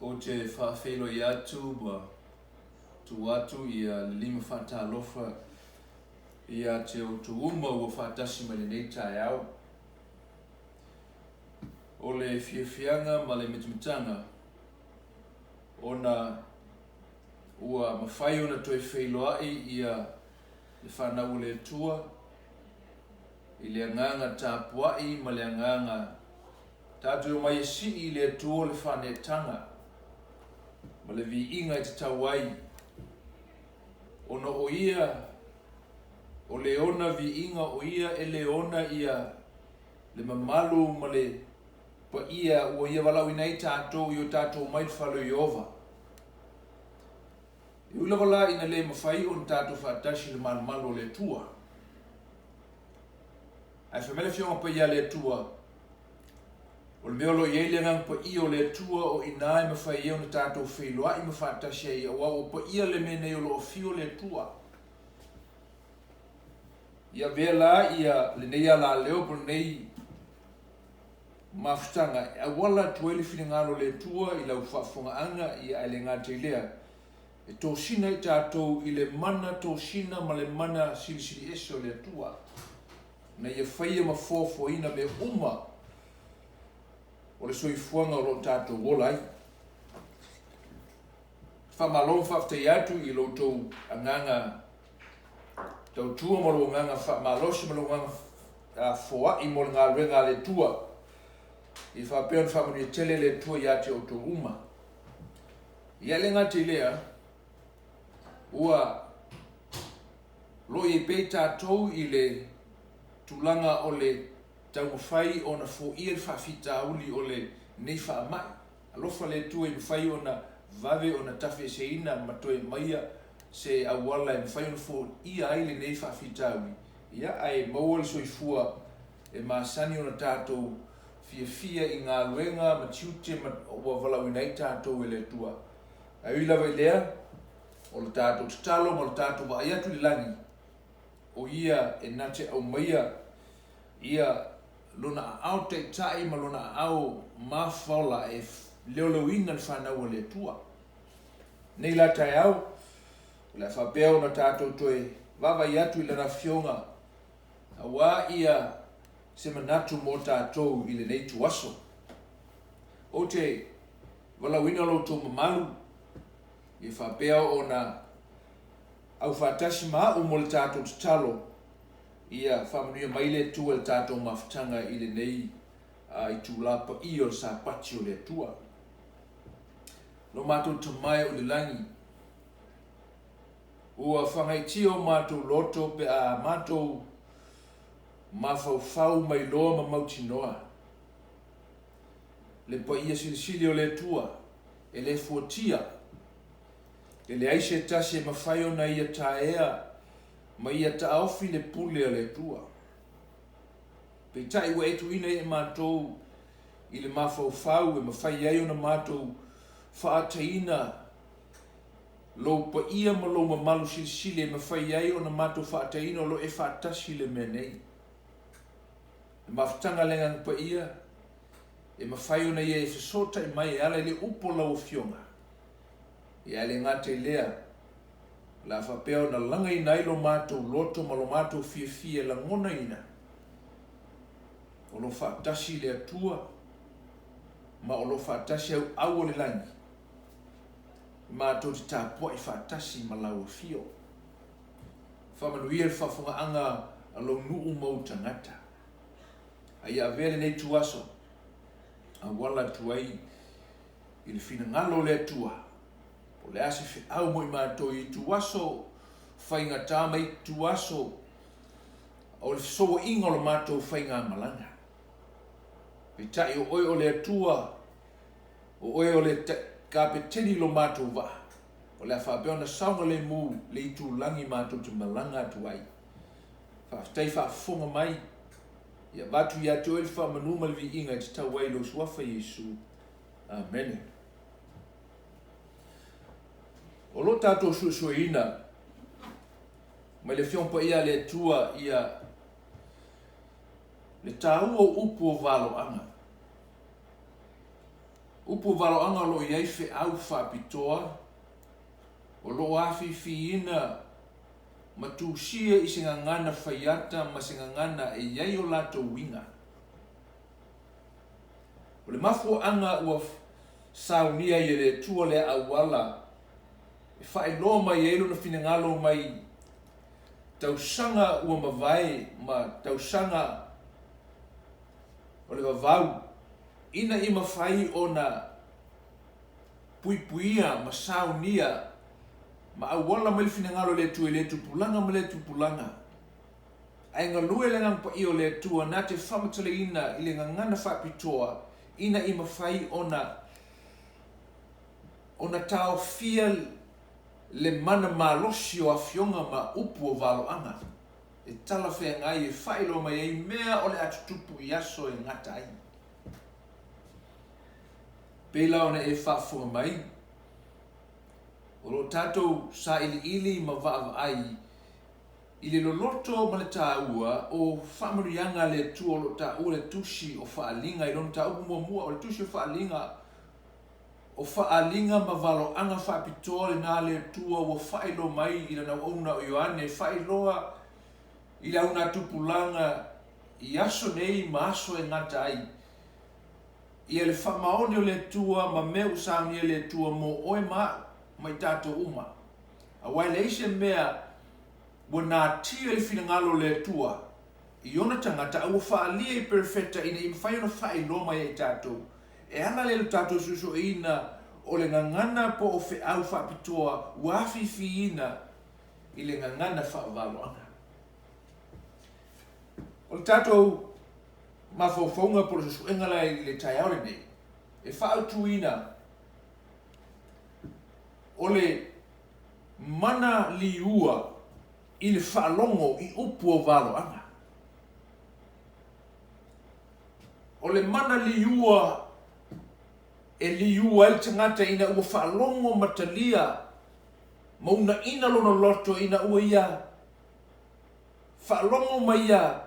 Ou te faafeiloai atu ma tuu atu ia le lima faatalofa ia te outou uma ua faatasi mai lenei taeao. O le fiafiaga ma le mitamitaga ona ua mafai ona toe feiloai ia le fanau o le Atua i le agaga tapuai ma le agaga tatou omai e sii i le Atua le faaneetaga ma le viiga e tatau ai, ona o Ia o le ona viiga, o Ia e le ona ia le mamalu ma le paia ua Ia valaauina ai tatou i o tatou omai i le fale o Ieova. E ui lava la ina le mafai ona tatou faatasi i le malumalu o le Atua, ae fai mai le Afioga Paia a le Atua, o le mea o lo o i ai le Agaga Paia o le Atua, o i ina e mafai ai ona tatou feiloai ma faatasi ai, aua ua paia le mea nei o lo o afio le Atua. Ia avea la ia lenei alaleo po o lenei mafutaga e auala atu ai le finagalo o le Atua i lau faafofogaaga, ia ae le gata i lea, e tosina ai tatou i le mana tosina ma le mana silisili ese o le Atua, ina ia faia ma foafoaina mea uma o le soifuaga o lo o tatou ola ai. Faamalo ma faafetai atu i lo outou agaga tautua ma lou agaga faamalosi ma lou agaga foai mo le galuega a le Atua. Ia faapea ona faamanuia tele le Atua ia te outou uma. Ia e le gata i lea, ua loi ai pea i tatou i le tulaga o le taumafai ona foia le faafitauli o lenei faamai. Alofa le Atua i mafai ona vave ona tafeeseina ma toe aumaia se auala e mafai ona foia ai lenei faafitauli, ia ae maua le soifua e masani ona tatou fiafia i galuega ma tiute ma ua valaauina ai tatou e le Atua. Ae ui lava i lea, o le tatou tatalo ma le tatou vaai atu i le lagi, o Ia e na te aumaia ia Lona aao taitai ma Lona aao mafaola e leoleoina le fanau a le Atua. Nei la taeao, o le a faapea ona tatou toe vaavaai atu i Lana Afioga aua ia se manatu mo tatou i lenei ituaso. Ou te valaauina lo outou mamalu ia faapea ona aufaatasi ma au mo le tatou tatalo ia faamanuia mai le Atua i le tatou mafutaga i lenei itula paia o le Sapati o le Atua. Lo matou Tama e o i le lagi, ua fagaitia o matou loto pe a matou mafaufau mai loa ma mautinoa le paia silisili o le Atua e le fuatia, e leai se tasi e mafai ona ia taea ma ia taofi le pule a le Atua. Peitai ua e tuuina ai e matou i le mafaufau e mafai ai ona matou faataina lou paia ma lou mamalu silisili e mafai ai ona matou faataina o lo o e faatasi i le mea nei. Le mafutaga a le Agaga Paia e mafai ona ia e fesootai mai e ala i le upu o lau Afioga. Ia ae le gata i lea, o le a faapea ona lagaina ai lo matou loto ma lo matou fiafia e lagonaina o lo o faatasi le Atua ma o lo o faatasi auau o le lagi matou te tapuai faatasi ma lau afio. Faamanuia le faafofogaaga a lou nuu ma ou tagata. A ia avea lenei ituaso auala atu ai i le finagalo o le Atua, po o le a se feau mo i matou i ituaso faigata ma ituaso o le fesouaiga o le matou faigamalaga. Peitai o oe o le Atua, o oe o le Kapeteni i lo matou vaa, o le a faapea ona saogalemu le itulagi matou te malaga atu ai. Faafetai faafofoga mai, ia avatu ia te oe le faamanu ma le viiga e tatau ai i lou Suafa Iesu. Amene. O lo o tatou suesueina mai le Afioga Paia a le Atua ia le taua o upu o valoaga. Upu valoaga o lo o i ai feau faapitoa o lo o afifiina ma tusia i se gagana faiata ma se gagana e i ai o latou uiga. O le mafuaaga ua saunia ai e le Atua lea auala e faailoa mai ai Lona finagalo mai tausaga ua mavae ma tausaga o le vavau ina ia mafai ona puipuia ma saunia ma auala mai le finagalo o le Atua i lea tupulaga ma lea tupulaga. Ae galue le Agaga Paia o le Atua na te faamatalaina i le gagana faapitoa ina ia mafai ona ona taofia le mana malosi o afioga ma upu o valoaga e talafeagai e faailoa mai ai mea o le a tutupu i aso e gata ai. Pei la ona e faafofoga mai, o lo o tatou sailiili ma vaavaai i le loloto ma le taua o faamanuiaga a le Atua o lo o taua le Tusi o Faaaliga i lona mataupu muamua. O le Tusi o Faaaliga, o faaaliga ma valoaga faapitoa lena a le Atua ua faailoa mai i lana auauna o Ioane, faailoa i le augatupulaga i aso nei ma aso e gata ai. Ia le faamaoni o le Atua ma mea ua saunia e le Atua mo oe ma aʻu ma i tatou uma. Aua e leai se mea ua natia i le finagalo o le Atua i ona tagata a ua faaalia i perofeta ina ia mafai ona faailoa mai ia i tatou. E ala lea i lo tatou suesueina o le gagana po o feau faapitoa ua afifiina i le gagana faavaloaga. O le tatou mafaufauga po o le suesuega la i le taeao lenei, e faaautuina o le mana liua i le faalogo i upu o valoaga. O le mana liua e liua ai le tagata ina ua faalogo ma talia ma uunaina lona loto ina ua ia faalogo ma ia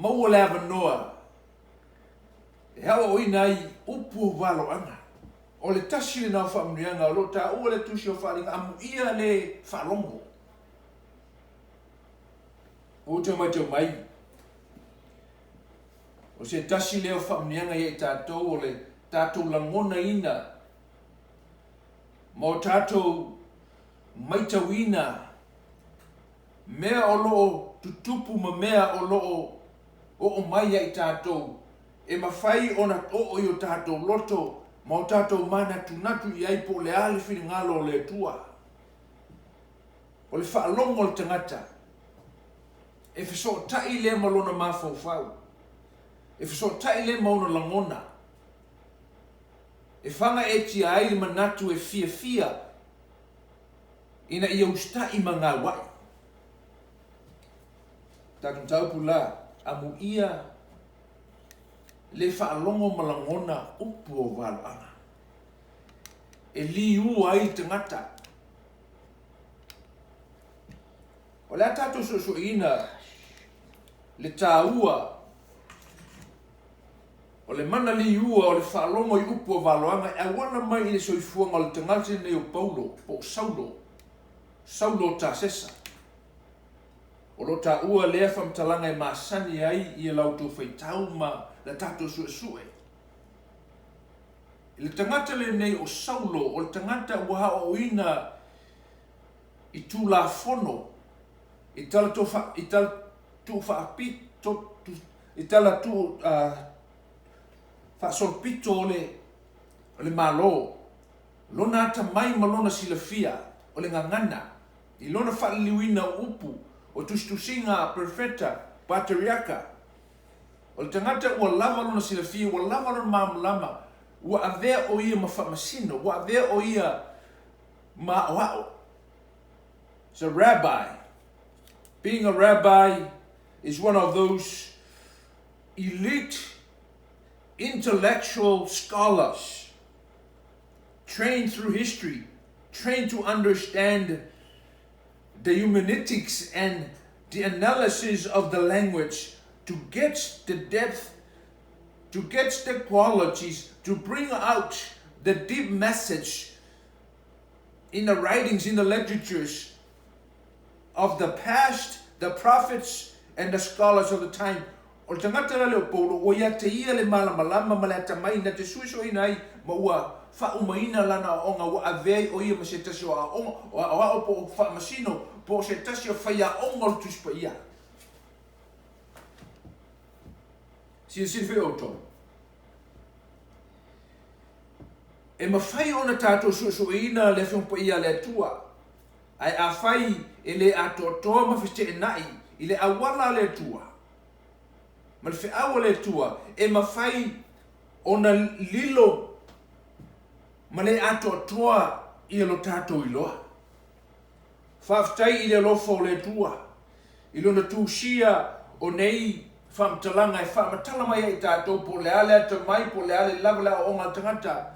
maua le avanoa e aoaoina ai upu o valoaga. O le tasi lena o faamanuiaga o lo o taua le Tusi o Faaaliga, amuia le faalogo. Ua ou toe matau mai, o se tasi lea o faamanuiaga ia i tatou o le tatou lagonaina ma o tatou matauina mea o lo o tutupu ma mea o lo o oo mai ia i tatou, e mafai ona oo i o tatou loto ma o tatou manatunatu i ai po o le a le finagalo o le Atua. O le faalogo a le tagata, e fesootai lea ma lona mafaufau, e fesootai lea ma ona lagona, e fagaeetia ai le manatu e fiafia ina ia usitai ma gauai. Tatou mataupu la, amuia le faalogo ma lagona upu o valoaga e liua ai le tagata. O le a tatou suesueina le taua o le mana liua o le faalogo i upu o valoaga e auala mai i le soifuaga o le tagata lenei o Paulo po o Saulo, Saulo o Tasesa. O lo o taua lea faamatalaga e masani ai ia la outou faitau ma la tatou suesue. I le tagata lenei o Saulo, o le tagata ua aoaoina i Tulafono, i tala i tala tuufaapito, i tala tuu faasolopito o le o le Malo, lona atamai ma lona silafia o le gagana, i lona faaliliuina o upu, o tusitusiga a perofeta, pateriaka. O le tagata ua lava lona silafia, ua lava lona malamalama, ua avea o ia ma faamasino, ua avea o ia ma aoao. He's a rabbi. Being a rabbi is one of those elite intellectual scholars trained through history, trained to understand the humanistics and the analysis of the language to get the depth To get the qualities to bring out the deep message in the writings, in the literatures of the past, the prophets and the scholars of the time. O le tagata la lea o Paulo, ua ia te ia le malamalama ma le atamai na te suesueina ai ma ua faaumaina lana aoaoga ua ave ai o ia ma se tasi o aoaoga, o aoao po o faamasino, po o se tasi o faiaoga o le Tusi Paia. Silasila foi outou. E mafai ona tatou suesueina le Afioga Paia a le Atua, ae afai e le atoatoa ma feteenai i le auala a le Atua ma le feau a le Atua, e mafai ona lilo ma le atoatoa ia lo tatou iloa. Faafetai i le alofa o le Atua i Lona tusia o nei faamatalaga e faamatala mai ai i tatou po o le a le atamai, po o le a le lava le aoaoga a le tagata.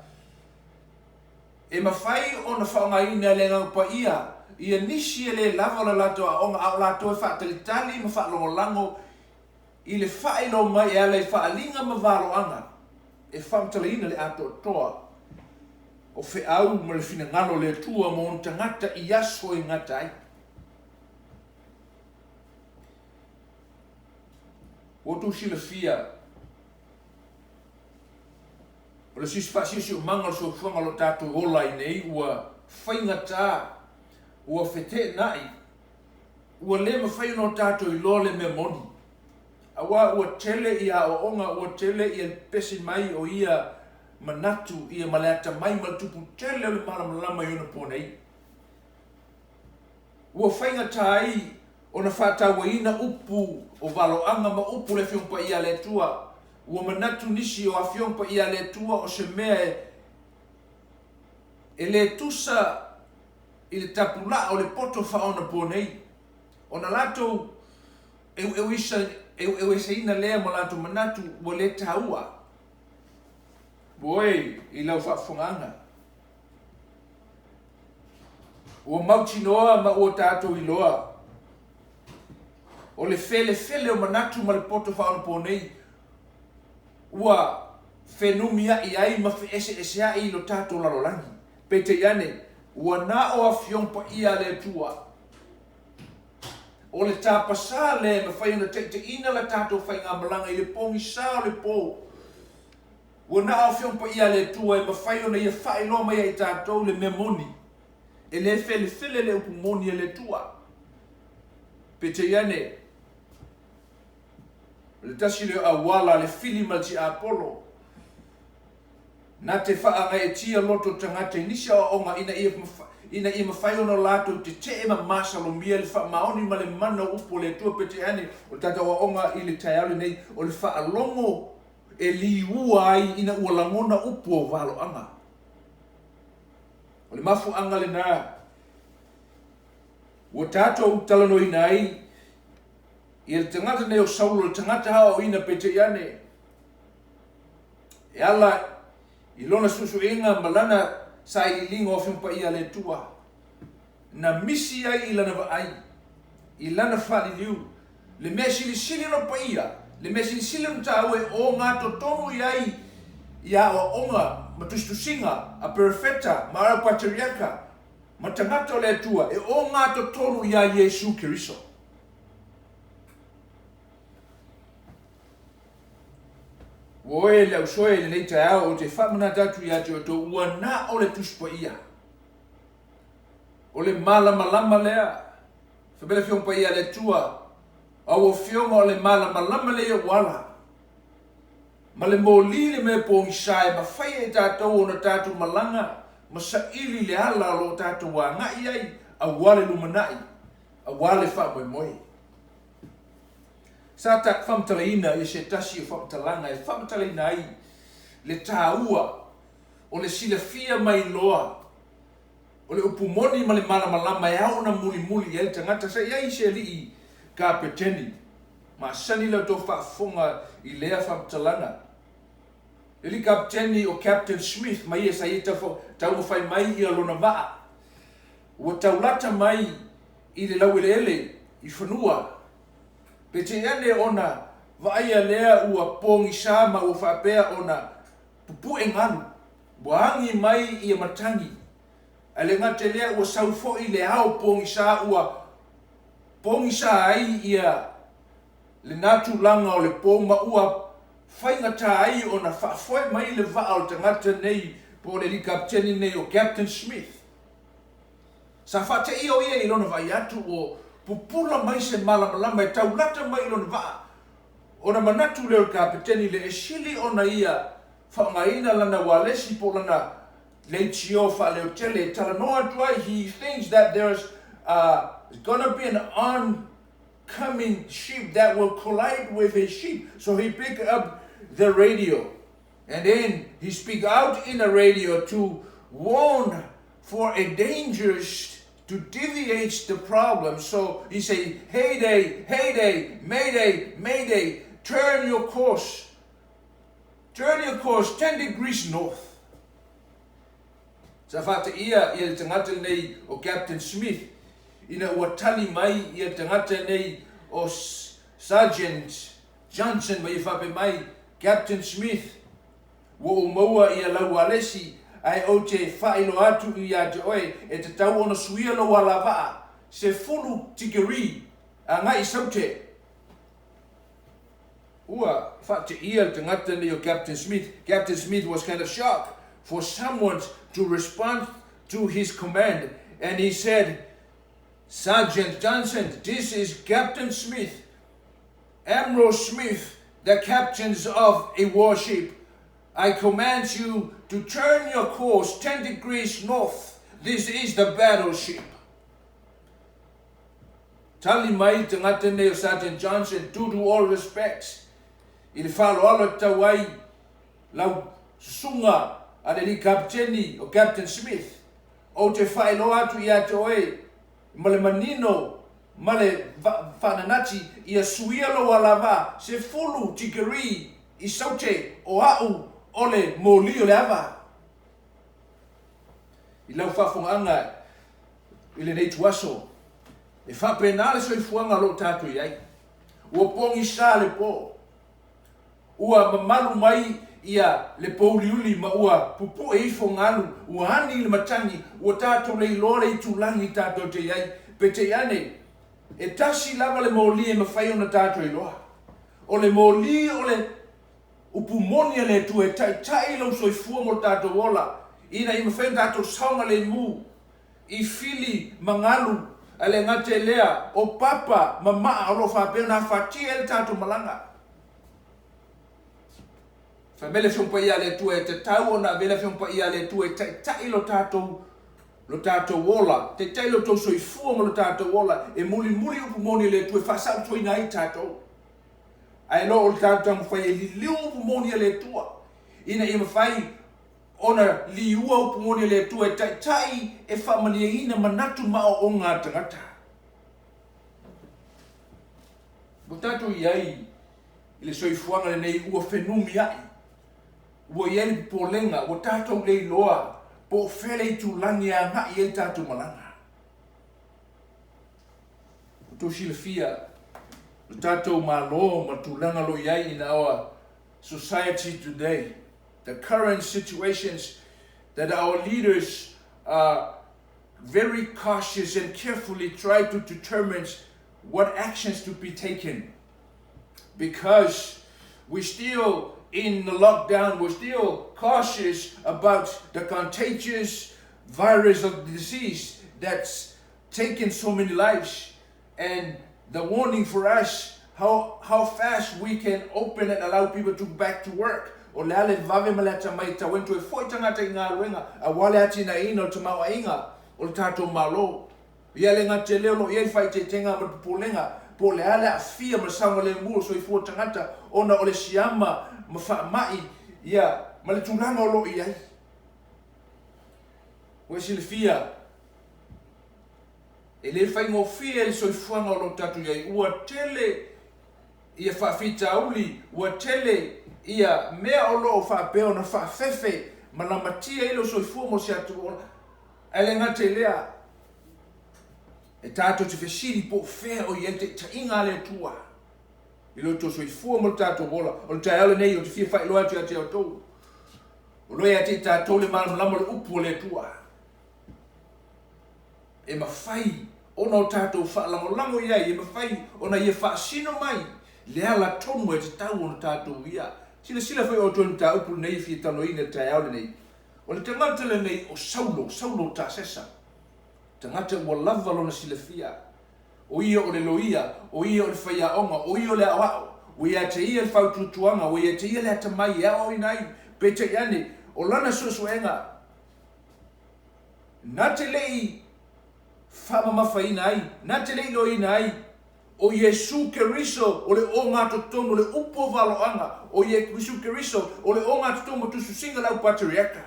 E mafai ona faaaogaina e le Agaga Paia ia nisi e le lava le latou aoaoga a o latou e faatalitali ma faalagolago i le faailoa mai e ala i faaaliga ma valoaga e faamatalaina le atoatoa o feau ma le finagalo o le Atua mo ona tagata i aso e gata ai. Ua outou silafia, o le faasiosioomaga o le soifuaga o lo o tatou ola ai nei ua faigata, ua feteenai, ua le mafai ona o tatou iloa le mea moni, aua ua tele ia aoaoga, ua tele ia pepesi mai o ia manatu ia ma le atamai ma le tupu tele o le malamalama i ona po nei. Ua faigata ai ona faatauaina upu o valoaga ma upu o le Afioga Paia a le Atua. Ua manatu nisi o Afioga Paia a le Atua o se mea e le tusa i le tapulaa o le poto faaonaponei, ona latou eueueseina lea ma latou manatu ua le taua. Ua oe i lau faafofogaaga. Ua mautinoa ma ua tatou iloa, o le felefele o manatu ma le poto faaonaponei ua fenumiai ai ma feeseeseai i lo tatou lalolagi. Peitai ane, ua na o Afioga Paia a le Atua. O le tapasā lea e mafai ona taitaiina la tatou faigamalaga i le pogisa o le po. Ua na o Afioga Paia a le Atua e mafai ona Ia faailoa mai ia i tatou le mea moni. E le felefele le upu moni a le Atua. Peitai ane, o le tasi lea o auala a le fili ma le tiapolo, na te faaagaeetia loto tagata i nisi aoaoga ina ia ina ia mafai ona latou tetee ma masalomia le faamaoni ma le mana o upu a le Atua. Peitai ane, o le tatou aoaoga i le taeao lenei, o le faalogo e liua ai ina ua lagona upu o valoaga. O le mafuaaga lena ua tatou talanoaina ai ia le tagata nei o Saulo, le tagata aoaoina, peitai ane, e ala i lona suesuega ma lana sailiiliga o Afioga Paia a le Atua, na misi ai i lana vaai, i lana faaliliu, le mea silisili ona paia, le mea silisili ona taua e ogatotonu i ai i aoaoga ma tusitusiga a perofeta ma au patriaka ma tagata o le Atua, e ogatotonu iā Iesu Keriso. Ua oe le ausoe i lenei taeao, ou te faamanatu atu ia te outou, ua na o le Tusi Paia. O le malamalama lea. Fai mai le Afioga Paia a le Atua, Au afioga o le malamalama lea i ou ala, ma le moli le mea pogisa e mafai ai e tatou ona tatou malaga ma saili le ala o lo o tatou agai ai aua le lumanai, aua le faamoemoe. Sa ta faamatalaina ia se tasi o faamatalaga e faamatalaina ai le taua o le silafia mai loa o le upu moni ma le malamalama e ao ona mulimuli i ai le tagata. Sa i ai se alii kapeteni masani la outou faafofoga i lea faamatalaga. Le alii kapeteni o Captain Smith ma ia sa ia taumafai mai ia lona vaa ua taulata mai i le laueleele i fanua. Peitai ane ona Vaaia lea ua pogisa ma ua faapea ona pupue galu, ua agi mai ia matagi. Ae le gata i lea ua sau foi le ao pogisa ua pogisa ai ia lena tulaga o le po ma ua faigata ai ona faafoe mai le vaa o le tagata nei po o le alii kapeteni nei o Captain Smith. Sa faateia o ia i lona vaai atu ua pupula mai se malamalama e tau lata mai i lona vaa, ona manatu lea o le kapeteni lea e sili ona ia faaaogaina lana ualesi po o lana leitio faaleotele e talanoa atu ai, he thinks that there's gonna be an oncoming ship that will collide with his ship, so he pick up the radio and then he speak out in the radio to warn for a dangerous to deviate the problem. So he say, Heyday, heyday, mayday, mayday, turn your course. Turn your course 10 degrees north. Sa faateia ia le tagata lenei o Captain Smith ina ua tali mai ia le tagata nei o Sergeant Johnson ma ia faapea mai, Captain Smith, ua ou maua ia lau ualesi, ae ou te faailoa atu ia te oe e tatau ona suia lou alavaa 10 tikeri agai i Saute. Ua faateia le tagata nei o Captain Smith. Captain Smith was kind of shocked for someone to respond to his command and he said, Sergeant Johnson, this is Captain Smith, Admiral Smith, the captains of a warship. I command you to turn your course 10 degrees north. This is the battleship. Tali mai le tagata nei o Sergeant Johnson, due to all respects, i le faaaloalo e tatau ai lau susuga a le alii kapeteni o Captain Smith, ou te faailoa atu ia te oe ma le manino ma le faananati ia suia lou alavaa 10 tikeri i Saute o a'u o le moli o le ava. I lau faafogaaga i lenei ituaso, e faapena le soifuaga o lo o tatou i ai. Ua pogisa le po. Ua mamalu mai ia le pouliuli ma ua pupue ifo galu, ua ani le matagi, ua tatou le iloa le itulagi tatou te i ai. Peitai ane, e tasi lava le moli e mafai ona tatou iloa. O le moli o le upu moni a le Atua e taitai lou soifua mo le tatou ola, ina ia mafai ona tatou saogalemu i fili ma galu, ae le gata i lea, o papa ma maa o lo o faapea ona afatia ai le tatou malaga. Fai mai le Afioga Paia a le Atua e tatau ona ave le Afioga Paia a le Atua e taitai lo tatou lo tatou ola, taitai lo tou soifua ma lo tatou ola, e mulimuli upu moni a le Atua e faasaotoina ai tatou. Ae lo o le tatou taumafai e liliu upu moni a le Atua, ina ia mafai ona liua upu moni a le Atua e taitai e faamalieina manatu ma aoaoga a tagata. Ua tatou i ai i le soifuaga lenei ua fenumiai, ua i ai le popolega, ua tatou le iloa po o fea le itulagi e agai i ai le tatou malaga. Ua outou silafia le tatou Malo ma tulaga o lo o i ai in our society today, the current situations that our leaders are very cautious and carefully try to determine what actions to be taken because we're still in the lockdown, we're still cautious about the contagious virus of the disease that's taken so many lives. And the warning for us, how fast we can open and allow people to go back to work. O le a le vave ma le atamai e tatau ai ona toe foi tagata i galuega aua le atinaeina o le tamaoaiga o le tatou Malo. Ia le gata i lea o lo o i ai le faaeteetega ma le popolega po o le a le aafia ma le saogalemu o le soifua tagata ona o le siama ma faamai ia ma le tulaga o lo o i ai. Ua e silafia, e le faigofie le soifuaga o lo o tatou i ai, ua tele ia faafitauli, ua tele ia mea o lo o faapea ona faafefe ma lamatia ai lou soifua mo se atu ola. Ae le gata i lea, e tatou te fesili po o fea o i ai le taitaiga a le Atua. I lo outou soifua ma lo tatou ola. O le taeao lenei ou te fia faailoa atu ia te outou, o lo o ia te i tatou le malamalama o le upu a le Atua. E mafai ona o tatou faalagolago i ai, e mafai ona Ia faasino mai le ala tonu e tatau ona tatou uia. Silasila foi outou i le mataupu lenei e fia talanoaina i le taeao lenei. O le tagata lenei o Saulo, Saulo o Tasesa, tagata ua lava lona silafia. O ia o le loia, o ia o le faiaoga, o ia o le aoao, ua ia te ia le fautuatuaga, ua ia te ia le atamai e aoaoina ai, peitai ane, o lana suesuega, na te le i faamamafaina ai, na te le i loiina ai, o Iesu Keriso o le ogatotonu o le upu o valoaga, o Iesu Keriso o le ogatotonu ma tusitusiga o le au patriaka.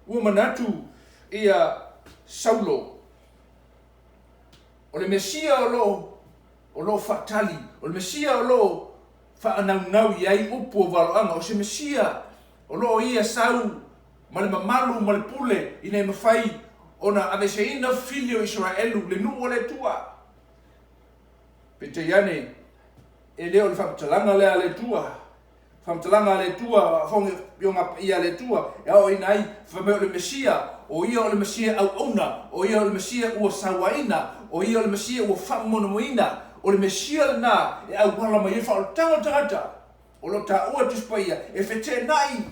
Ua manatu ia Saulo, o le Mesia o lo o o lo o faatali, o le Mesia o lo o faanaunau i ai upu o valoaga, o se Mesia o lo o ia sau ma le mamalu ma le pule ina ia mafai ona aveeseina fili o Isaraelu, le nuu o le Atua. Peitai ane, e le o le faamatalaga lea a le Atua. Faamatalaga a le Atua, afioga paia a le Atua, e aoaoina ai, fai mai o le Mesia, o ia o le Mesia auauna, o ia o le Mesia ua sauaina, o ia o le Mesia ua faamomonoina, o le Mesia lena e auala mai ai le faaolataga o le tagata. O lo o taua e le Tusi Paia, e feteenai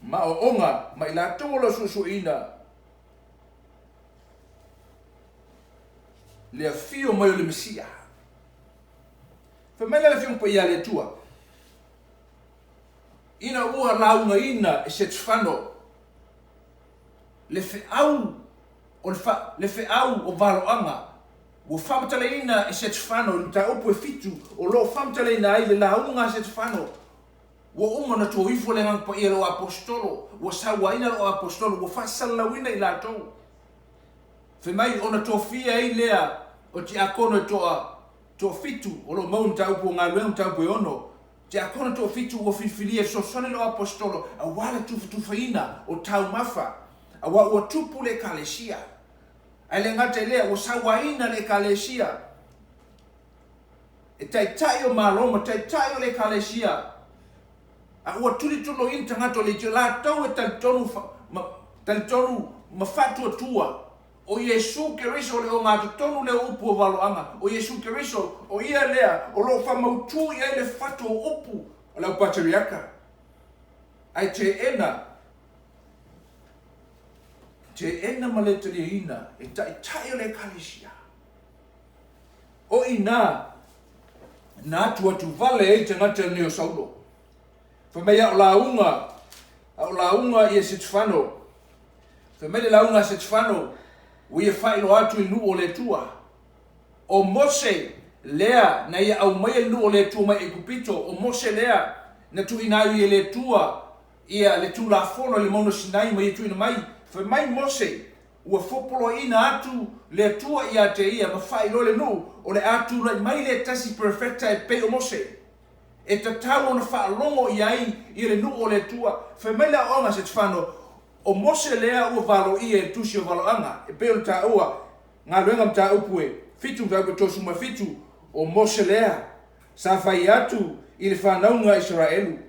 ma aoaoga ma i latou o lo o suesueina le afio mai o le Mesia. Fai mai la le Afioga Paia a le Atua, ina ua laugaina e Setefano le feau o le, fa, le feau o valoaga, ua faamatalaina e Setefano i le mataupu e fitu o lo o faamatalaina ai le lauga a Setefano, ua uma ona to ifo le Agaga Paia i lou Aposetolo, ua sauaina lou Aposetolo, ua faasalalauina i latou. Fai mai ona tofia ai lea o tiakono e toa toafitu o lo o maua i mataupu o galuega mataupu e ono. Tiakono toafitu ua filifilia e fesoasoani lou Aposetolo aua le tufatufaina o taumafa, aua ua tupu le Ekalesia. Ae le gata i lea, ua sauaina le Ekalesia e taitai o Malo ma taitai o le Ekalesia, a ua tulituloina tagata o le Aitio, latou e talitonu ma, talitonu ma faatuatua, o Iesu Keriso o le ogatotonu lea o upu o valoaga, o Iesu Keriso, o Ia lea o lo o faamautu i ai le fatu o upu o le au patriaka. Ae teena, teena ma le taliaina e taitai o le Ekalesia. O i ina na atuatuvale ai tagata lenei o Saulo. Fai mai a o lauga, a o lauga ia Setefano. Fai mai le lauga a Setefano, ua ia faailoa atu i le nuu o le Atua. O Mose lea na ia aumaia le nuu o le Atua mai Aikupito, o Mose lea na tuuina ai e le Atua ia le Tulafono i le Mauga Sinai ma ia tuuina mai. Fai mai Mose, Ua fopoloaina atu le Atua ia te ia ma faailoa le nuu, o le a tulai mai le tasi perofeta e pei o Mose, e tatau ona faalogo i ai ia le nuu o le Atua. Fai mai le aoaoga a Setefano, O Mose lea ua valoia i le Tusi o Valoaga, e pei ona taua, Galuega Mataupu e 7 mataupu e 37, o Mose lea sa fai atu i le fanauga a Isaraelu,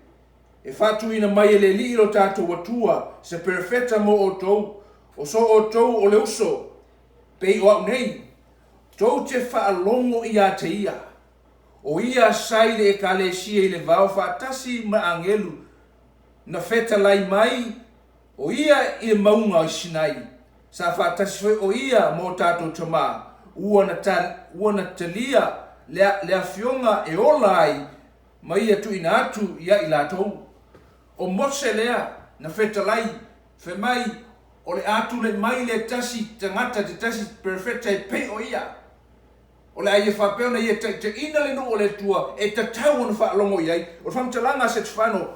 E faatuina mai e le Alii lo tatou Atua se perofeta mo outou, o so outou o le uso, pei o au nei, tou te faalogo ia te ia. O ia sa i le Ekalesia i le vao faatasi ma agelu na fetalai mai o ia i le mauga i Sinai, sa faatasi foi o ia ma o tatou tama, ua na, ua na talia le, le afioga e ola ai ma ia tuuina atu ia i latou. O Mose lea na fetalai, fai mai, o le a tulai mai le tasi tagata, te tasi perofeta e pei o ia. O le a ia faapea ona ia taitaiina le nuu o le Atua e tatau ona faalogo i ai. O le faamatalaga a Setefano,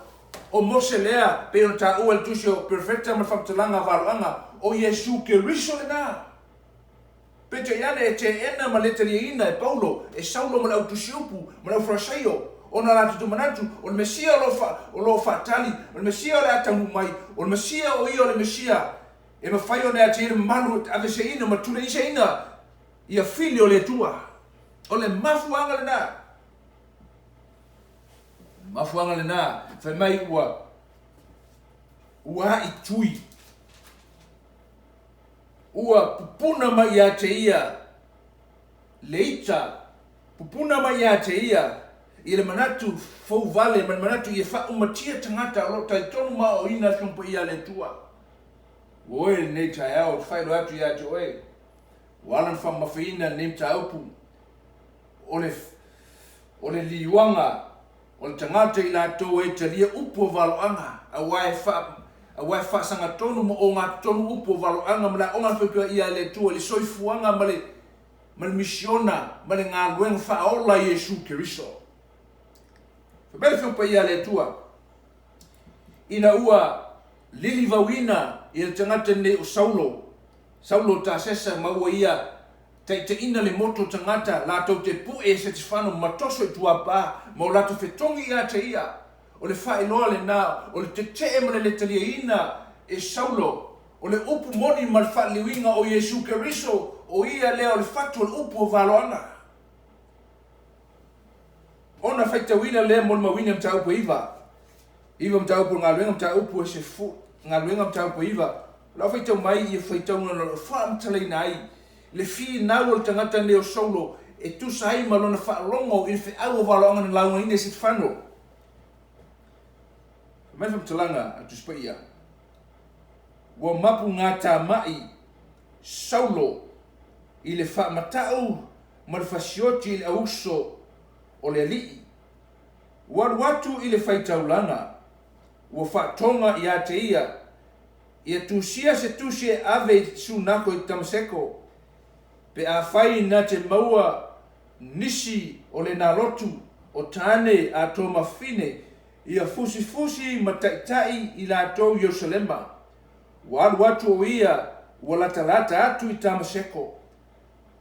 o Mose lea, pei ona taua i le tusi o Perofeta ma le faamatalaga a Valoaga, o Iesu Keriso lena. Peitai ane, e teena ma le taliaina e Paulo, e Saulo ma le au tusiupu ma le au Farasaio, ona latou manatu, o le Mesia o lo o, o lo o faatali, o le Mesia o le a taunuu mai, o le Mesia o ia o le Mesia e mafai ona e le mamalu e aveseina ma tuleiseina ia fili o le Atua. O le mafuaaga lena. Mafuaaga lena, fai mai ua ua a'i tui, ua pupuna mai ia te ia le ita, pupuna mai ia te ia i le manatu fouvale ma le manatu ia faaumatia tagata o lo o talitonu ma aoaoina Afioga Paia a le Atua. Ua oe lenei taeao, ou te faailoa atu ia te oe, ua ala ona faamamafaina lenei mataupu, o le o le liuaga o le tagata i latou e talia upu o valoaga, aua e faa aua e faasagatonu ma ogatotonu upu o valoaga ma le aoga a le Faipea a le Atua i le soifuaga ma le ma le misiona ma le galuega faaola a Iesu Keriso. Fai mai le Afioga Paia a le Atua, ina ua lilivauina ia le tagata lenei o Saulo, Saulo o Tasesa ma ua ia taitaiina le motu o tagata latou te pue e Setefano ma toso i tuapā ma o latou fetogi ia te ia. O le faailoa lena o le tetee ma le le taliaina e Saulo o le upu moni ma le faaliliuina o Iesu Keriso, o ia lea o le fatu o le upu o valoaga. Ona faitauina lea molimauina mataupu e 9, 9 mataupu o le galuega mataupu e sefu, galuega mataupu e 9, o lau faitau mai ia faitauga o lo o faamatalaina ai le finau o le tagata lenei o Saulo e tusa ai ma lona faalogo i le feau o valoaga na laugaina e Setefano. Fai mai le faamatalaga a le Tusi Paia, ua mapugatamai Saulo i le faamatau ma le fasioti i le auuso o le alii. Ua alu atu i le faitaulaga, ua faatoga ia te ia, ia tusia se tusi e ave i Sunako i Tamaseko, pe afai na te maua nisi o le nalotu o tane a tomafine, ia fusifusi ma taitai i latou Ierusalema. Ua alu atu o ia ua latalata atu i Tamaseko,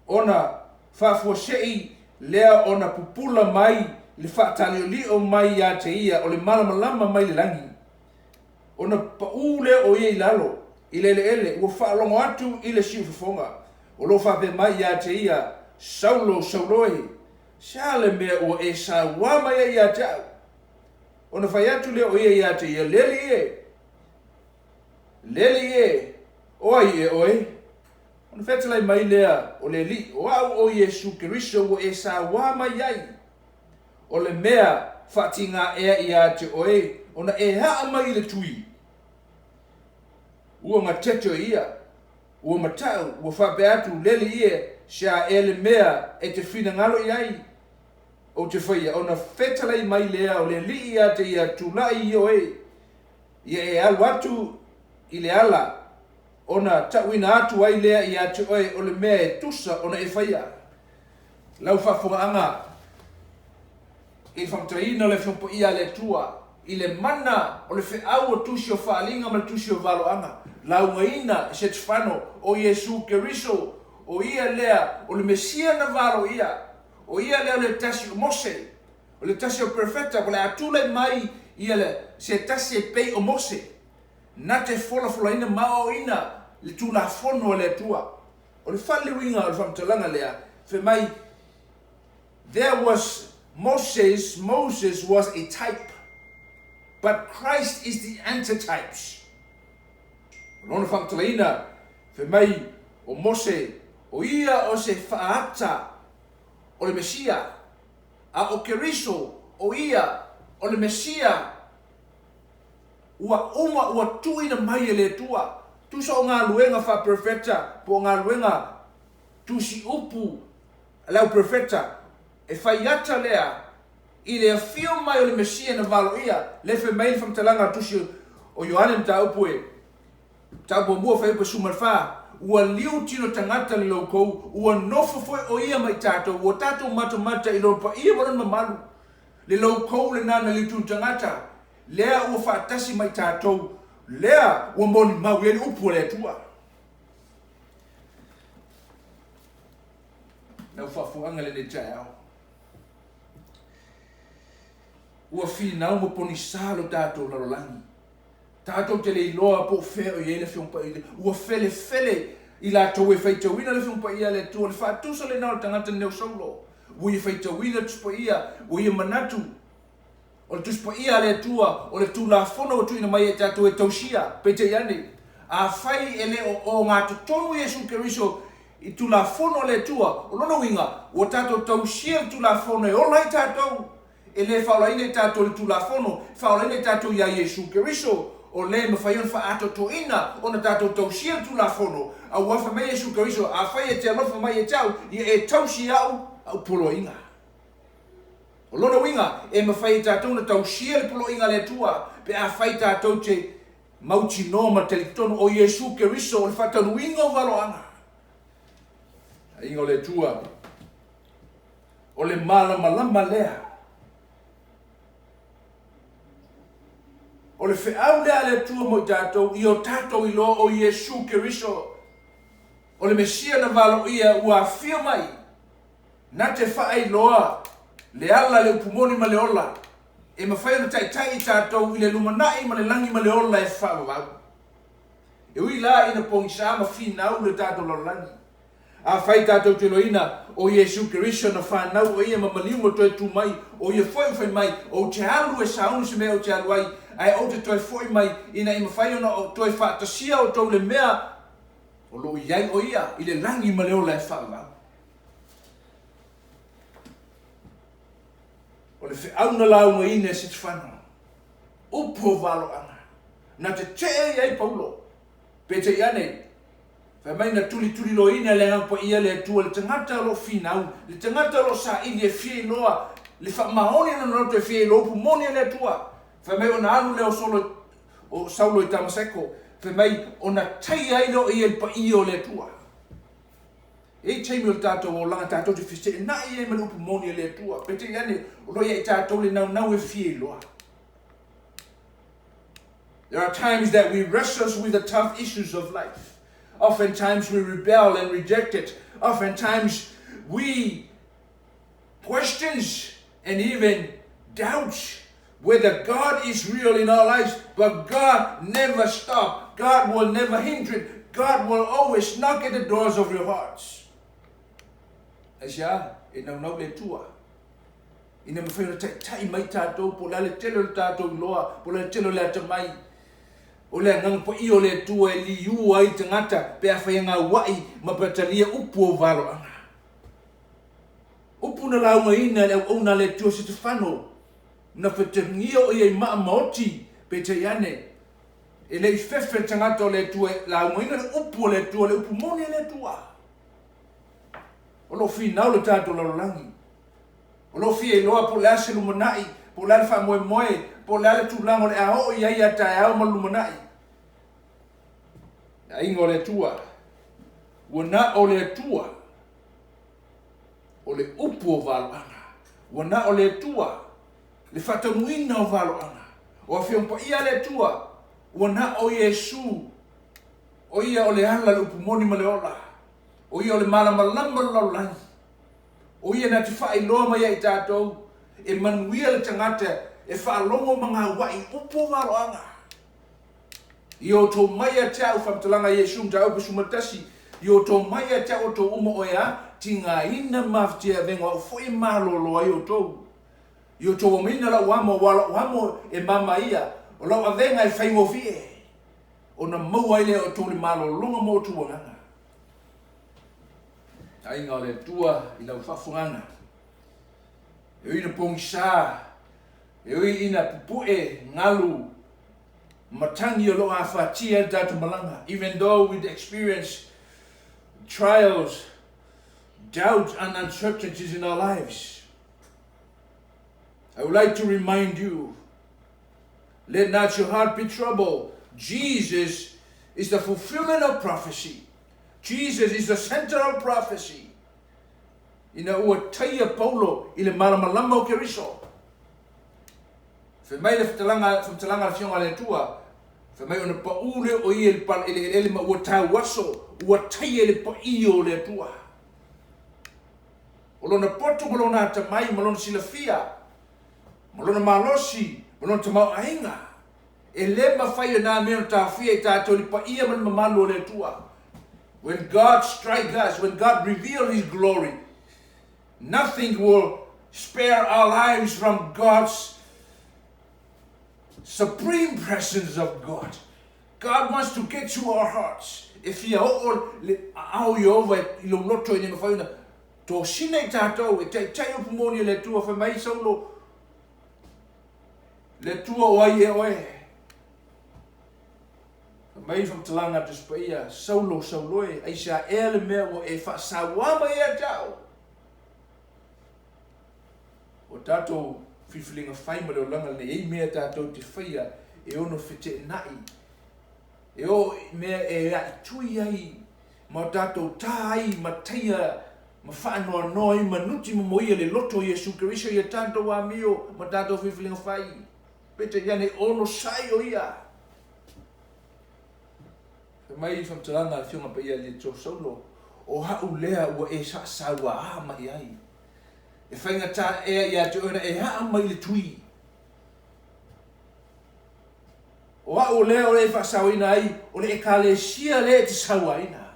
ona faafuasei lea ona pupula mai le faataliolio mai ia te ia o le malamalama mai le lagi. Ona paū lea o ia i lalo, i le eleele, ua faalogo atu i le siufofoga, o lo o faapea mai ia te ia, Saulo, Saulo e, se a le mea ua e sauā mai ai ia te au? Ona fai atu lea o ia ia te ia, Le Alii e, Le Alii e, o ai e oe? Ona fetalai mai lea o le Alii, o au o Iesu Keriso ua e sauā mai ai. O le mea faatiga ea ia te oe, ona e aa mai i le tui. Ua gatete o ia, ua matau, ua faapea atu, Le Alii e, se a ea le mea e te finagalo i ai ou te faia, ona fetalai mai lea o le Alii ia te ia, tulai i oe, ia e alu atu i le ala, ona tauina atu ai lea ia te oe o le mea e tusa ona e faia. Lau faafofogaaga i le faamatalaina o le Afioga Paia a le Atua i le mana o le feau o tusi o faaaliga ma le tusi o valoaga, laugaina e Setefano o Iesu Keriso, o ia lea o le Mesia na valoia, o ia lea o le tasi o Mose, o le tasi o perofeta, o le a tulai mai ia le se tasi e pei o Mose, na te folafolaina ma aoaoina le Tulafono a le Atua. O le faaliliuina o le faamatalaga lea, fai mai, There was Moses, Moses was a type, but Christ is the antitypes. O lona faamatalaina, fai mai, o Mose, o ia o se faaata o le Mesia, a o Keriso, o ia o le Mesia ua uma ua tuuina mai e le Atua. Tusa o galuega faaperofeta po o galuega tusi upu a le auperofeta, e fai ata lea i le afio mai o le Mesia na valoia, lea fai mai le faamatalaga a le tusi o Ioane mataupu e mataupu muamua fuaiupu e 14, ua liu tino tagata le loukou, ua nofo foi o ia ma i tatou, ua tatou matamata i lona paia ma lona mamalu. Le loukou lena na liu tino tagata, lea ua faatasi ma i tatou, lea ua molimau i ai le upu a le Atua. Lau faafofoga lenei taeao, ua finau ma pogisa lo tatou lalolagi. Tatou te le iloa po o fea o i ai le Afioga Paia. Ua felefele i latou e faitauina le Afioga Paia a le Atua. Le faatusa lena o le tagata lenei o Saulo. Ua ia faitauina le Tusi Paia, ua ia manatu. O le Tusi Paia a le Atua, o le Tulafono ua tuuina mai ia i tatou e tausia, peitai ane, afai e le o ogatotonu Iesu Keriso i Tulafono a le Atua, o lona uiga, ua tatou tausia le Tulafono e ola ai tatou. E le faaolaina i tatou i le Tulafono, e faaolaina i tatou ia Iesu Keriso. O le e mafai ona faaatoatoaina ona tatou tausia le Tulafono, aua fai mai Iesu Keriso, Afai e te alofa mai ia te au, ia e tausi au au poloaiga. O lona uiga, e mafai e tatou ona tausia le poloaiga a le Atua pe afai tatou te mautinoa ma talitonu o Iesu Keriso o le faataunuuina o valoaga. Aiga o le Atua, o le malamalama lea. O le feau lea a le Atua mo i tatou, ia o tatou iloa o Iesu Keriso, o le Mesia na valoia ua afio mai, na te faailoa le ala, le upu moni ma le ola, e mafai ona taitai i tatou i le lumanai ma le lagi ma le ola e faavavau. E ui la ina pogisa ma finau le tatou lalolagi, afai tatou te iloaina o Iesu Keriso na fanau o Ia ma maliu ma toe tu mai, o Ia foi ua fai mai, Ou te alu e sauni se mea ou te alu ai, ae ou te toe foi mai ina ia mafai ona toe faatasia outou i le mea o lo o i ai o Ia i le lagi ma le ola e faavavau. O le feau na laugaina e Setefano, upu o valoaga, na tetee i ai Paulo, peitai ane, fai mai na tulituliloaina e le Agaga Paia le Atua le tagata o lo o finau, le tagata o lo o saili e fia iloa le faamaoni o lona loto e fia iloa upu moni a le Atua. Fai mai ona alu lea o Solo, o Saulo i Tamaseko, fai mai ona taia ai lea o ia i le paia o le Atua. E i ai taimi o le tatou olaga tatou te feteenai ai ma le upu moni a le Atua, peitai ane o lo o ia i tatou le naunau e fia iloa. There are times that we wrestle with the tough issues of life. Oftentimes we rebel and reject it. Oftentimes we questions and even doubt whether God is real in our lives, but God never stop. God will never hinder it. God will always knock at the doors of your hearts. Aisea? E naunau le Atua ina mafai ona taitai mai tatou, po o le a le tele o le tatou iloa, po o le a le tele o le atamai. O le Agaga Paia o le Atua e liua ai tagata pe afai e gauai ma pe talia upu o valoaga. Upu na laugaina e le auauna a le Atua Setefano, na fetagia o ia i maa maoti, peitai ane, e le i fefe le tagata o le Atua e laugaina le upu a le Atua, le upu moni a le Atua. O lo o finau le tatou lalolagi. O lo o fia iloa po o le a se lumanai, po o le a le faamoemoe, po o le a le tulaga o le a oo i ai ia taeao ma le lumanai. Le aiga o le Atua, ua na o le Atua o le upu o valoaga. Ua na o le Atua le faataunuuina o valoaga. O Afioga Paia a le Atua, ua na o Iesu, o Ia o le ala, le upu moni ma le ola. O Ia o le malamalama o le lalolagi. O Ia na te faailoa mai ia i tatou, e manuia le tagata e faalogo ma gauai upu o valoaga. I outou mai ia te au, faamatalaga a Iesu, Mataupu 11, I outou mai ia te au outou uma o e a tigaina ma mafatia e avega o au foi e malolo ai outou. I outou aumaina lau amo, aua o lau amo e mama ia, o lau avega e faigofie, ona maua ai lea e outou le malologa mo outou agaga. Aiga o le Atua i lau faafogaga, e ui ina pogisa, e ui ina pupue galu matagi o lo o afatia ai le tatou malaga, even though we experience trials, doubts and uncertainties in our lives, I would like to remind you, let not your heart be troubled. Jesus is the fulfillment of prophecy. Jesus is the center of prophecy. Ina ua taia Paulo i le malamalama o Keriso, Fai mai le fetalaga, faamatalaga a le Afioga a le Atua, fai mai ona paū lea o ia i le pala eleele ma ua tauaso, ua taia i le paia o le Atua. O lona poto ma lona atamai ma lona silafia, ma lona malosi, ma lona tamaoaiga, e le mafai e na mea ona taofia i tatou i le paia ma le mamalu o le Atua. When God strike us, when God reveal His glory, nothing will spare our lives from God's Supreme presence of God. God wants to get to our hearts. E fia oo le aao o Ieova i lou loto ina ia mafai ona tosina i tatou, e taitai upu moni a le Atua. Fai mai Saulo, Le Atua o ai ea oe? Fai mai le faamatalaga a le Tusi Paia, Saulo, Saulo e, aisea ea le mea ua e faasauā mai ai ia te au? O tatou filifiliga fai ma le olaga lenei, e i ai mea tatou te faia e ono feteenai, e oo i mea e aitui ai ma o tatou ta ai ma taia ma faanoanoa ai ma nuti momoia le loto o Iesu Keriso i a tatou amio ma tatou filifiliga fai. Peitai ane, onosai o Ia. Fai mai le faamatalaga a le Afioga Paia ia Joe Saulo, O a'u lea ua e saasauā mai ai. E faigata ea ia te oe ona e aa mai i le tui. O a'u lea o le e faasaoina ai, o le Ekalesia lea e te sauaina.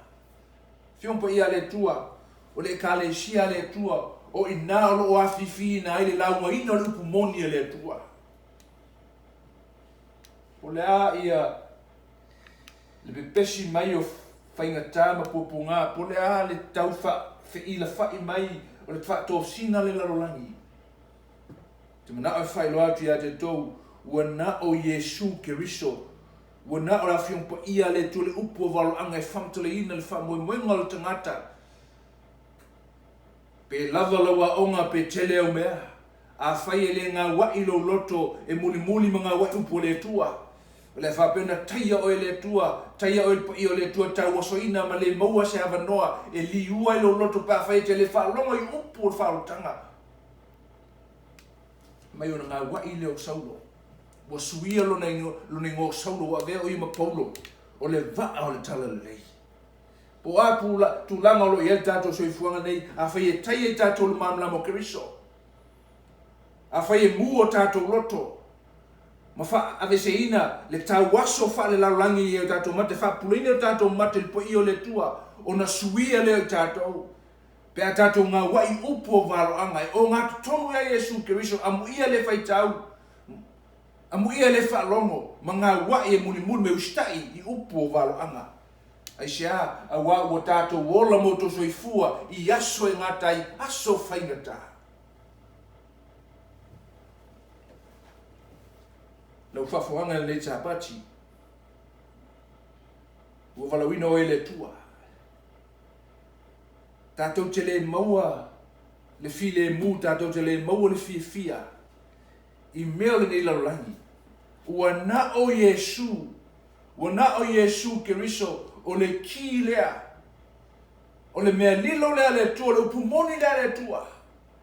Afioga Paia a le Atua, o le Ekalesia a le Atua, o i ina o lo o afifiina ai le laugaina o le upu moni a le Atua. Po o le a ia le pepesi mai o faigata ma puapuaga, po o le a le tau feilafai mai o le faatosina a le lalolagi. Ou te manao e faailoa atu ia te outou, ua na o Iesu Keriso, ua na o le Afioga Paia a le Atua le upu o valoaga e faamatalaina le faamoemoega o le tagata. Pe lava lau aoga pe tele au mea, afai e le gaua'i lou loto e mulimuli ma gaua'i upu o le Atua, o le a faapea ona taia oe e le Atua, taia oe e le paia o le Atua tauasoina ma le maua se avanoa e liua ai lou loto pe afai e te le faalogo i upu o le faaolataga. Mai ona gaua'i lea o Saulo. Ua suia lona igoa o Saulo ua avea o ia ma Paulo, o le vaa o le Talalelei. Po o a tulaga o lo o i ai le tatou soifuaga nei, afai e taia i tatou le malamalama o Keriso, afai e mu o tatou loto ma faaveseina le tauaso faalelalolagi i o tatou mata, e faapuleina o tatou mata i le paia o le Atua, ona suia lea o i tatou. Pe a tatou gauai i upu o valoaga e ogatotonu ia Iesu Keriso, amuia le faitau, amuia le faalogo, ma gauai e mulimuli ma e usitai i upu o valoaga. Aisea? Auā ua tatou ola ma outou soifua i aso e gata ai, aso faigata. Lau faafogaga i lenei Sapati, ua valaauina oe e le Atua. Tatou te le maua le filemu, tatou te le maua le fiafia i mea o lenei lalolagi. Ua na o Iesu, ua na o Iesu Keriso o le ki lea, o le mea lilo lea a le Atua, o le upu moni lea a le Atua,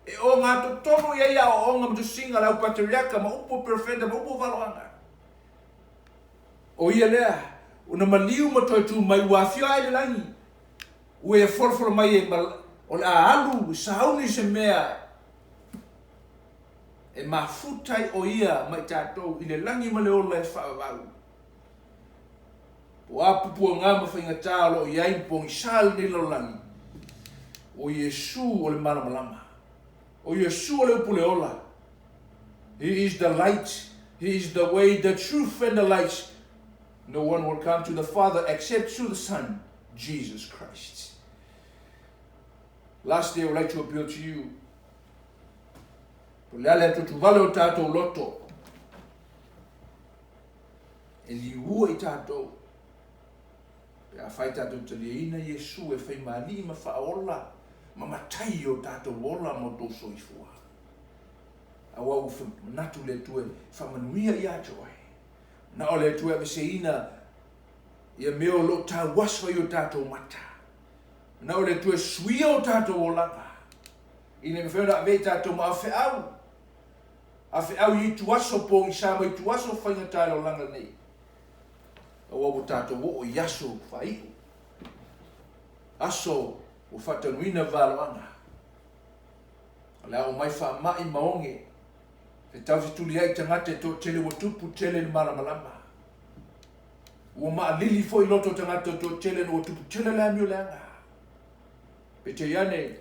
e ogatotonu i ai aoaoga ma tusiga a le au patriaka ma upu o perofeta ma upu o valoaga. O ia lea, na maliu ma toe tu mai, ua afio ae i le lagi, ua ia folafolo mai e o le a alu e sauni se mea e mafuta ai o ia ma i tatou i le lagi ma le ola e faavavau. Po o a pupuaga ma faigata o lo o i ai ma pogisa i lenei lalolagi, o Iesu o le malamalama. O Iesu o le upu le ola. He is the light, He is the way, the truth and the light. No one will come to the Father except through the Son, Jesus Christ. Lastly, I would like to appeal to you. Po o le a le atuatuvale o tatou loto e liua i tatou pe afai tatou taliaina Iesu e fai ma alii ma faaola ma matai i o tatou ola ma o tou soifua. Aua ua manatu le Atua e faamanuia ia te oe. Manao le Atua e aveseina ia mea o lo o tauaso ai o tatou mata. Manao le Atua e suia o tatou olaga ina ia mafai ona ave i tatou ma afeau, afeau i ituaso pogisa ma ituaso faigata i le olaga nei. Aua ua tatou oo i aso faaiu, aso ua faataunuina valoaga. O le a oo mai faamai ma oge, e tau fetuliai tagata e toatele ua tupu tele le malamalama. Ua maalili foi loto o tagata e toatele ona ua tupu tele le amio leaga. Peitai ane,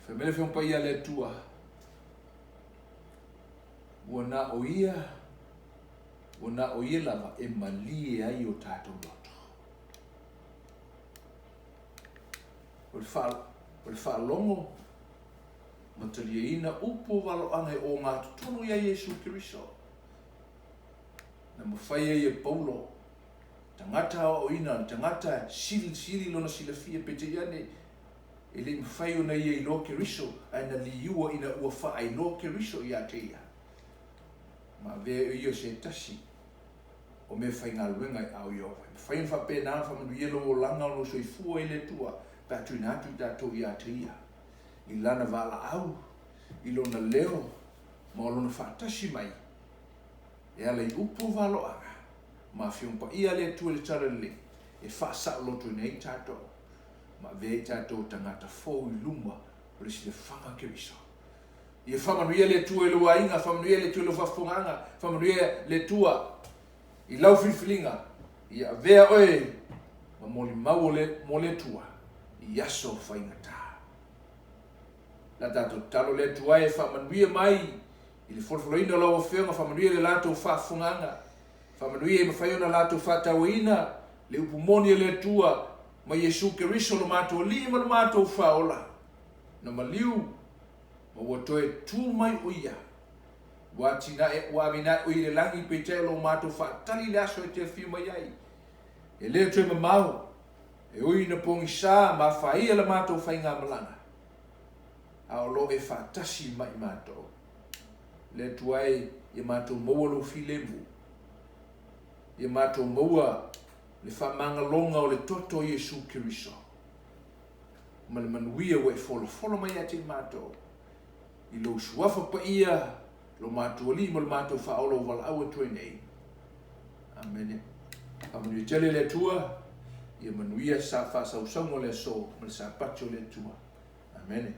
fai mai le Afioga Paia a le Atua, Ua na o Ia, ua na o Ia lava e malie ai o tatou loto. O le, fa, o le faalogo ma taliaina upu o valoaga e ogatotonu iā Iesu Keriso. Na mafai ai e Paulo, tagata aoaoina, le tagata silisili lona silafia, peitai ane, e le i mafai ona ia iloa Keriso, ae na liua ina ua faailoa Keriso ia te ia. Ma avea ia o se tasi o mea faigaluega i ao Ieova. E mafai ona faapena ona faamanuia lou olaga o lou soifua i le Atua pe a tuuina atu i tatou ia te Ia, i Lana valaau, i Lona leo, ma o Lona faatasi mai e ala i upu o valoaga ma Afioga Paia a le Atua i le Talalelei e faasaolotoina ai tatou ma avea ai tatou tagata fou i luma o le silafaga Keriso. Ia faamanuia le Atua i lou aiga, faamanuia le Atua i lau faafofogaaga, faamanuia le Atua i lau filifiliga, ia avea oe ma molimau mo le Atua i aso faigata. La tatou tatalo le Atua e faamanuia mai i le folofoloina o lau Afioga, faamanuia le latou faafofogaaga, faamanuia i mafai ona latou faatauaina le upu moni a le Atua ma Iesu Keriso lo matou Alii ma lo matou Faaola, na maliu ma ua toe tu mai o Ia. Ua atinae, ua aveinae o Ia i le lagi, peitai o lo o matou faatali i le aso e te afio mai ai. E le toe mamao, e ui ina pogisa ma afaia la matou faigamalaga, a o lo o e faatasi ma i matou. Le Atua e, ia matou maua lou filemu, ia matou maua le faamagaloga o le toto o Iesu Keriso, ma le manuia ua e folafola mai ia te i matou, i lou suafa paia, lo matou Alii ma lo matou Faaola ua valaau atu ai nei. Amene. Faamanuia tele le Atua, ia manuia sa faasausauga o le aso ma le Sapati o le Atua. Amene.